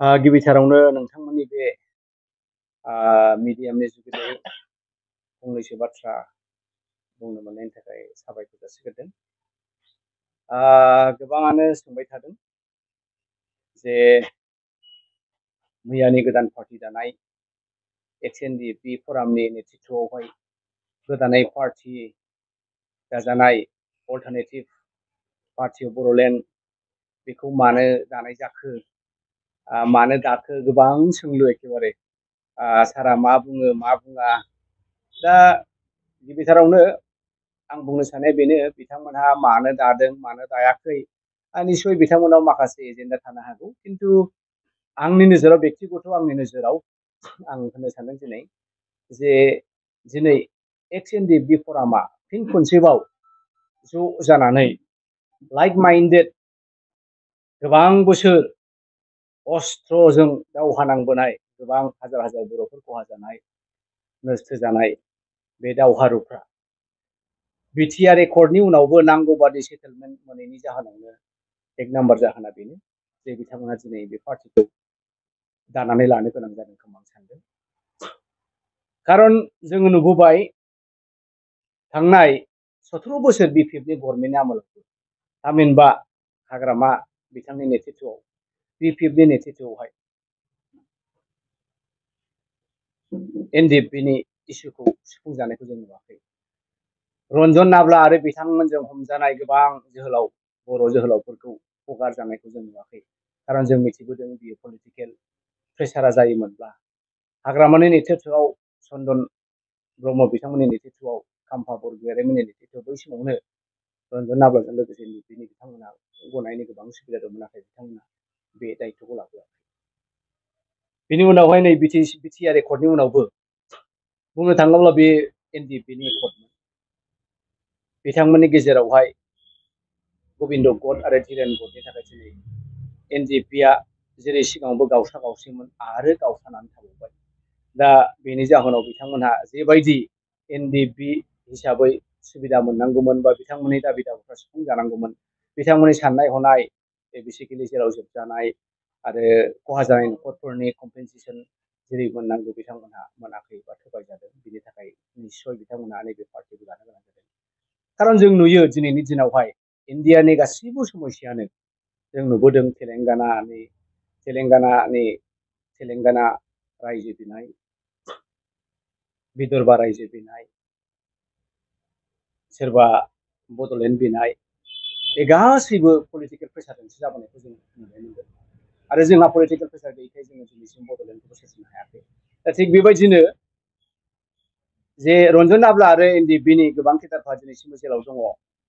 गिबिथारावनो नोंथांमोननि बे मिडियामनि जुगिदै फंनैसो बाथ्रा बुंनो मोननायनि थाखाय साबायखर जासिग्रोदों। गोबाङानो सोंबाय थादों जे मैयानि गोदान पार्टी दानाय XNDP फरामनि नेतृत्वआवहाय गोदानै पार्टी दाजानाय अल्टारनेटिभ पार्टी अफ बड'लेण्ड बेखौ मानो दानाय जाखो, मानो दाखो, गोबां सोंलु एखेबारे सारा मा बुङो मा बुङा। दा गिबिथारावनो आं बुंनो साननाया बेनो, बिथांमोनहा मानो दादों मानो दायाखै, निस्सय बिथांमोनाव माखासे एजेन्डा थानो हागौ, किन्तु आंनि नोजोराव बेक्तिगत आंनि नोजोराव आं होननो सानदों दिनै जे दिनै XNDP फरामा फिन खनसेबाव ज' जानानै लाइक माइन्डेड गोबां बोसोर अस्त्रजों दावहा नांबोनाय गोबां हाजार हाजार बर'फोर खहा जानाय नस्थ' जानाय बे दावहारुफ्रा बिटिआर एकर्डनि उनावबो नांगौ बादि सेटेलमेन्ट मोनैनि जाहोनावनो एक नाम्बार जाहोना बेनो जे बिथांमोना दिनै बे पार्टिखौ दानानै लानो गोनां जादों खोमा आं सानदों। खारन जोङो नुबोबाय थांनाय 17 बोसोर BPFनि गभर्नमेन्टनि आमोलाव थामहिनबा हाग्रामा बिथांनि नेतृत्वआव BPFनि नेतृत्वआवहाय NDPनि इसुखौ सुफुंजानायखौ जों नुवाखै। रन्जन नाब्ला आरो बिथांमोनजों हमजानाय गोबां जोहोलाव बर' जोहोलावफोरखौ हगारजानायखौ जों नुवाखै। खारन जों मिथिबोदों बियो पलिटिकेल प्रेसारा जायोमोनब्ला हाग्रामानि नेतृत्वआव चन्दन ब्रह्म बिथांमोननि नेतृत्वआव खाम्फा बरग'यारिमोननि नेतृत्वआव बै समावनो रन्जन नाब्लाजों लोगोसे NDPनि बिथांमोना गनायनो गोबां सुबिदा दंमोन, नाथाय बिथांमोना बे दायित्वखौ लाबोआखै। बिनि उनावहाय नै बिटिआर एकर्डनि उनावबो बुंनो थाङोब्ला बे NDPनि एकर्डमोन। बिथांमोननि गेजेरावहाय गबिन्द गद आरो धीरेन गदनि थाखाय दिनै NDPआ जेरै सिगाङावबो गावसा गावसिमोन आरो गावसानानै थाबावबाय। दा बेनि जाहोनाव बिथांमोनहा जेबायदि NDP हिसाबै सुबिदा मोननांगौमोन बा बिथांमोननि दाबि दावाफ्रा सुफुंजानांगौमोन, बिथांमोननि साननाय हनाय बेसिकेलि जेराव जोबजानाय आरो खहा जानाय न'खरफोरनि कम्पेनसेसन जेरै मोननांगौ बिथांमोनहा मोनाखै बा थगायजादों। बिनि थाखाय निस्सय बिथांमोनहा नैबे पार्टिखौ लानो गोनां जादों। खारन जों नुयो दिनैनि दिनावहाय इन्डियानि गासैबो समस्यानो जों नुबोदों तेलेंगाना रायजो बिनाय, विदर्भा रायजो बिनाय, सोरबा बड'लेण्ड बिनाय, बे गासैबो पलिटिकेल प्रेसारजोंसो जाबोनायखौ जों नुनो मोनदों। आरो जोंहा पलिटिकेल प्रेसार गैयैखाय जोङो दिनैसिम बड'लेण्डखौबो सोरजिनो हायाखै। दा थिग बेबायदिनो जे रन्जन नाब्ला आरो NDPनि गोबां केडारफ्रा दिनैसिमबो जेलाव दङ,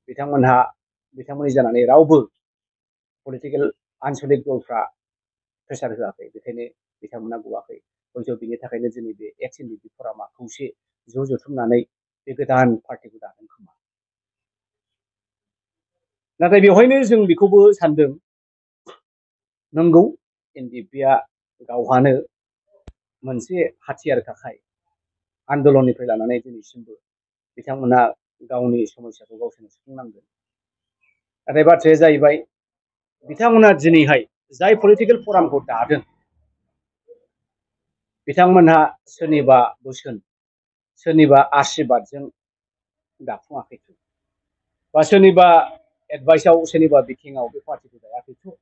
बिथांमोननि जानानै रावबो पलिटिकेल आनसलिक दलफ्रा प्रेसार होआखै, बेखायनो बिथांमोना गवाखै। हयथ' बिनि थाखायनो दिनै बे XNDP फरामा खौसे ज' जथुमनानै बे गोदान पार्टिखौ दादों खोमा। नाथाय बेवहायनो जों बेखौबो सानदों, नंगौ NDPआ गावहानो मोनसे हाथियारखाय आन्दलननिफ्राय लानानै दिनैसिमबो बिथांमोना गावनि समस्याखौ गावसोरनो सुफुंनांगोन। नाथाय बाथ्राया जाहैबाय बिथांमोना दिनैहाय जाय पलिटिकेल फरामखौ दादों, बिथांमोनहा सोरनिबा बोसोन सोरनिबा आशीर्बादजों दाफुङाखैथ' बा सोरनिबा एडभाइसआव सोरनिबा बिथिङाव बे पार्टिखौ दायाखैथ'।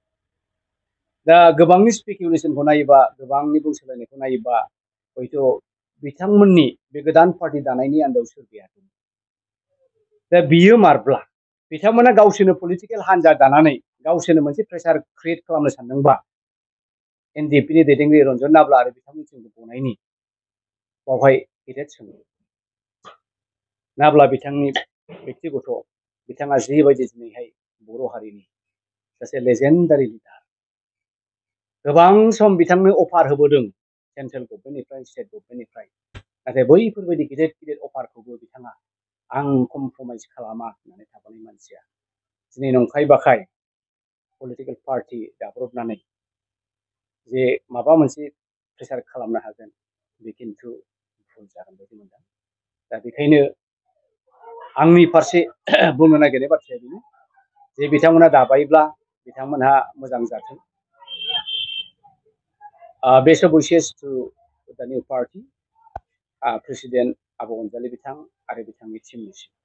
दा गोबांनि स्पेकुलेसनखौ नायोबा, गोबांनि बुंसोलायनायखौ नायोबा हयथ' बिथांमोननि बे गोदान पार्टी दानायनि आन्दोआव सोर गैया। दा बियो मारब्ला बिथांमोना गावसोरनो पलिटिकेल हान्जा दानानै गावसोरनो मोनसे प्रेसार क्रिएट खालामनो सानदोंबा NDPनि दैदेनगिरि रन्जन नाब्ला आरो बिथांमोनजों गनायनि बावहाय गेदेर सोङो। नाब्ला बिथांनि बेक्तिगत बिथाङा जिबायदि दिनैहाय बर' हारिनि सासे लेजेन्डारि लिडार, गोबां सम बिथांनो अफार होबोदों सेन्ट्रेल गभर्नमेन्टनिफ्राय, स्टेट गभर्नमेन्टनिफ्राय, नाथाय बैफोरबायदि गिदिर गिदिर अफारखौबो बिथाङा आं कमप्रमाइज खालामा होननानै थाबोनाय मानसिया दिनै नंखाय बाखाय पलिटिकेल पार्टी दाब्रबनानै जे माबा मोनसे प्रेसार खालामनो हागोन, बे खिन्थु भुल जागोन बायदि मोनदों। दा बेखायनो आंनि फारसे बुंनो नागिरनाय बाथ्राया बेनो जे बिथांमोना दाबायब्ला बिथांमोनहा मोजां जाथों। Best of wishes to the new party, President Abu Ghazali Bitang आरो बिथांनि टीमनिसिम